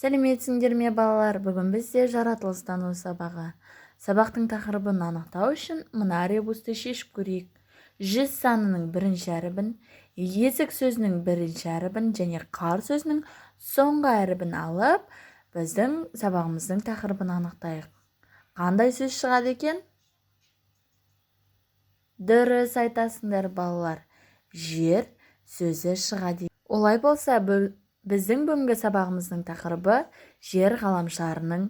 Сәлеметсіңдер ме, балалар? Бүгін бізде жаратылыстану сабағы. Сабақтың тақырыбын анықтау үшін мына ребусты шешіп көрейік. 100 санының бірінші әрібін, есік сөзінің бірінші әрібін және қар сөзінің соңғы әрібін алып, біздің сабағымыздың тақырыбын анықтайық. Қандай сөз шығады екен? Дұрыс айтасыңдар, балалар. Жер сөзі шығады. Олай болса, біздің бүгінгі сабағымыздың тақырыбы жер ғаламшарының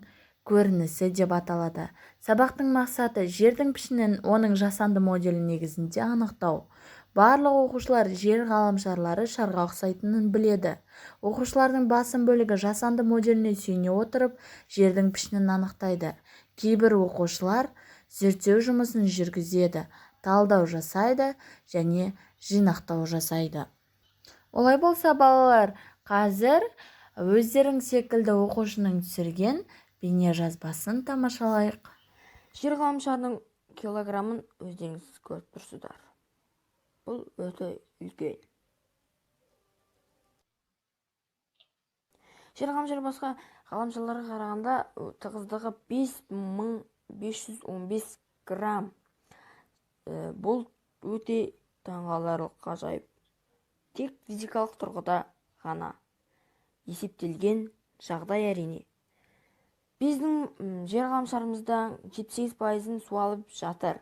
көрінісі деп аталады. Сабақтың мақсаты жердің пішінін оның жасанды моделі негізінде анықтау. Барлық оқушылар жер ғаламшарлары шарға ұқсайтынын біледі. Оқушылардың басым бөлігі жасанды моделіне сүйене отырып, жердің пішінін анықтайды. Кейбір оқушылар зерттеу жұмысын жүргізеді, талдау жасайды және жинақтау жасайды. Олай болса, балалар, қазір өздерің секілді оқушының түсірген бейне жазбасын тамашалайық. Жер ғаламшарының килограммын өздеріңіз көріп тұрсыздар. Бұл өте үлкен. Жер ғаламшары басқа ғаламшарларға қарағанда тығыздығы 5515 грамм. Бұл өте таңғаларлық ғажайып. Тек физикалық тұрғыда ғана есептелген жағдай әрине. Біздің жер ғаламшарымызда 78%-ын су алып жатыр.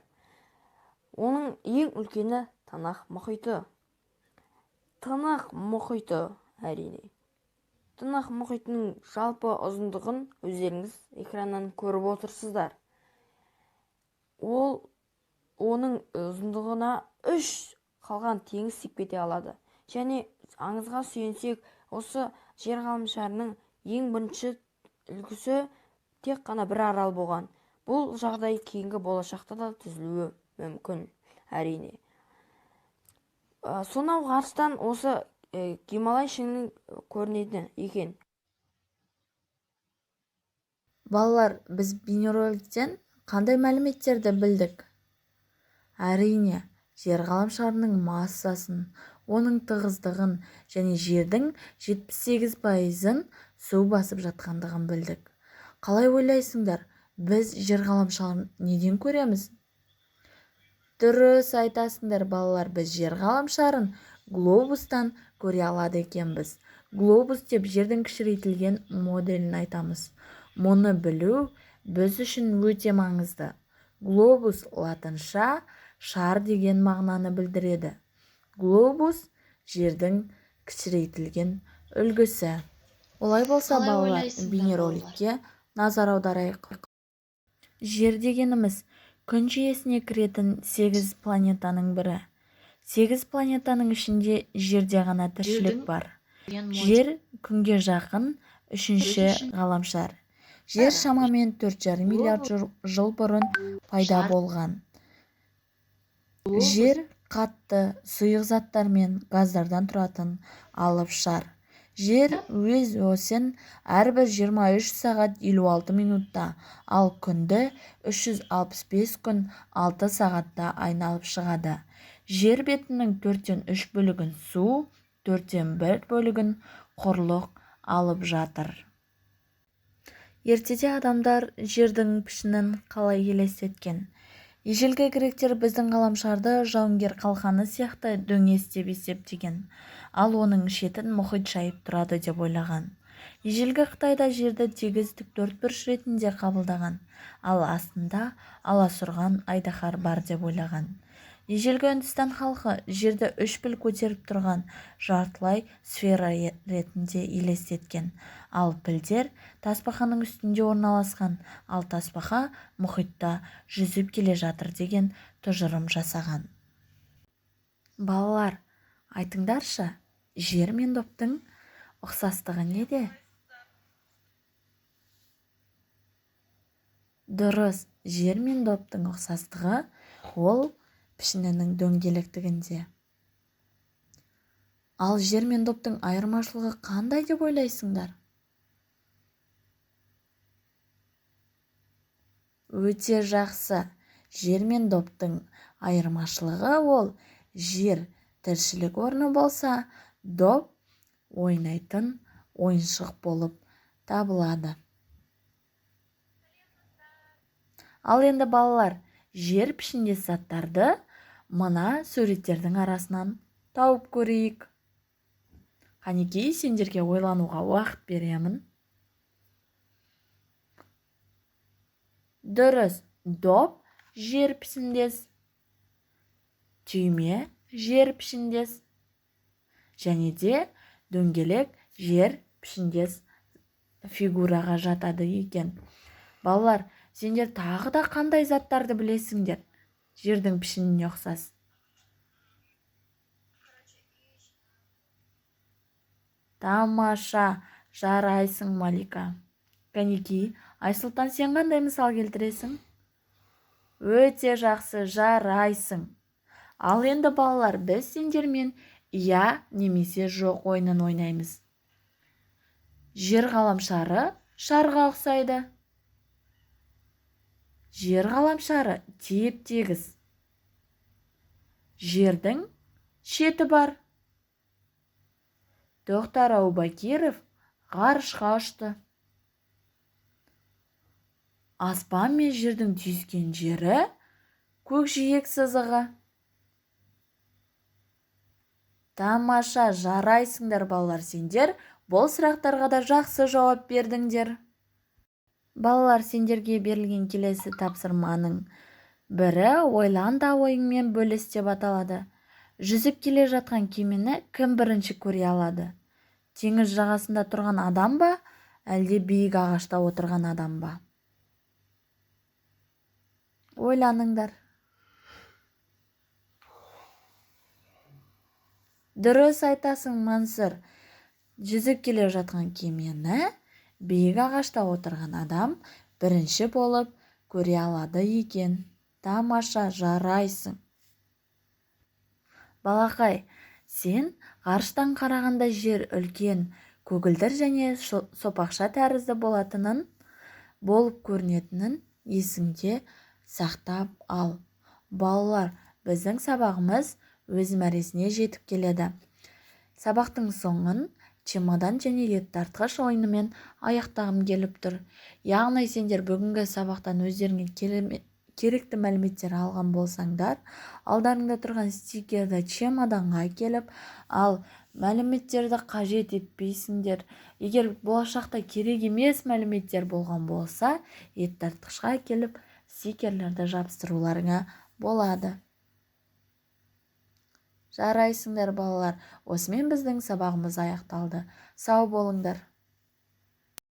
Оның ең үлкені Тынық мұхиты. Тынық мұхиты әрине. Тынық мұхитының жалпы ұзындығын өздеріңіз экраннан көріп отырсыздар. Ол оның ұзындығына 3 қалған теңіз сиып кете алады. Және аңызға сүйенсек, осы жер ғаламшарының ең бірінші үлгісі тек қана бір арал болған. Бұл жағдай кейінгі болашақта да түзілуі мүмкін, әрине. Сонау ғарыштан осы Гималай шыңының көрінеді екен. Балалар, біз бейнероликтен қандай мәліметтерді білдік? Әрине, жер ғаламшарының массасын, оның тығыздығын және жердің 78%-ын су басып жатқандығын білдік. Қалай ойлайсыңдар, біз жер ғаламшарын неден көреміз? Дұрыс айтасыңдар, балалар, біз жер ғаламшарын глобустан көре алады екенбіз. Глобус деп жердің кішірейтілген моделін айтамыз. Мұны білу біз үшін өте маңызды. Глобус латынша шар деген мағынаны білдіреді. Глобус жердің кішірейтілген үлгісі. Олай болса, Қалай балалар, ойлайсыңдар, бейнероликке назар аударайық. Жер дегеніміз күн жүйесіне кіретін 8 планетаның бірі. 8 планетаның ішінде жерде ғана тіршілік Жердің бар. деген Жер күнге жақын үшінші Үшінші ғаламшар. Жер шамамен төрт жарым миллиард жыл бұрын пайда Шар. болған. Глобус. Жер қатты сұйық заттар мен газдардан тұратын алып шар. Жер өз осін әрбір 23 сағат 56 минутта, ал күнді 365 күн 6 сағатта айналып шығады. Жер бетінің төрттен үш бөлігін су, төрттен бір бөлігін құрлық алып жатыр. Ертеде адамдар жердің пішінін қалай елестеткен? Ежелгі гректер біздің ғаламшарды жауынгер қалқаны сияқты дөңес деп есептеген, ал оның шетін мұхит шайып тұрады деп ойлаған. Ежелгі Қытайда жерді тегіс тіктөртбұрыш ретінде қабылдаған, ал астында аласұрған айдаһар бар деп ойлаған. Ежелгі Үндістан халқы жерді үш піл көтеріп тұрған жартылай сфера ретінде елестеткен, ал пілдер тасбақаның үстінде орналасқан, ал тасбақа мұхитта жүзіп келе жатыр деген тұжырым жасаған. Балалар, айтыңдаршы, жер мен доптың ұқсастығы неде? Дұрыс, жер мен доптың ұқсастығы ол пішінінің дөңгелектігінде. Ал жер мен доптың айырмашылығы қандай деп ойлайсыңдар? Өте жақсы. Жер мен доптың айырмашылығы ол жер тіршілік орны болса, доп ойнайтын ойыншық болып табылады. Ал енді балалар, жер пішіндес заттарды мына суреттердің арасынан тауып көрейік. Қанекей, сендерге ойлануға уақыт беремін. Дұрыс, доп жер пішіндес, түйме жер пішіндес және де дөңгелек жер пішіндес фигураға жатады екен. Балалар, сендер тағы да қандай заттарды білесіңдер? Жердің пішініне ұқсас. Тамаша, жарайсың, Малика. Кәнекей, Айсұлтан, сен қандай мысал келтіресің? Өте жақсы, жарайсың. Ал енді балалар, біз сендермен иә немесе жоқ ойынын ойнаймыз. Жер ғаламшары шарға ұқсайды. Жер ғаламшары теп-тегіс. Жердің шеті бар. Тоқтар Әубәкіров ғарышқа ұшты. Аспан мен жердің түйіскен жері көкжиек сызығы. Тамаша, жарайсыңдар балалар, сендер бұл сұрақтарға да жақсы жауап бердіңдер. Балалар, сендерге берілген келесі тапсырманың бірі ойлан да ойыңмен бөліс деп аталады. Жүзіп келе жатқан кемені кім бірінші көре алады? Теңіз жағасында тұрған адам ба, әлде биік ағашта отырған адам ба? Ойланыңдар. Дұрыс айтасың, Мансұр. Жүзіп келе жатқан кемені биік ағашта отырған адам бірінші болып көре алады екен. Тамаша, жарайсың. Балақай, сен ғарыштан қарағанда жер үлкен, көгілдір және сопақша тәрізді болатынын, болып көрінетінін есіңде сақтап ал. Балалар, біздің сабағымыз өз мәресіне жетіп келеді. Сабақтың соңын чемодан және ет тартқыш ойынымен аяқтағым келіп тұр. Яғни сендер бүгінгі сабақтан өздеріңе керекті мәліметтер алған болсаңдар, алдарыңда тұрған стикерді чемоданға келіп, ал мәліметтерді қажет етпейсіңдер. Егер болашақта керек емес мәліметтер болған болса, ет тартқышқа келіп стикерлерді жабыстыруларыңа болады. Жарайсыңдар, балалар. Осымен біздің сабағымыз аяқталды. Сау болыңдар.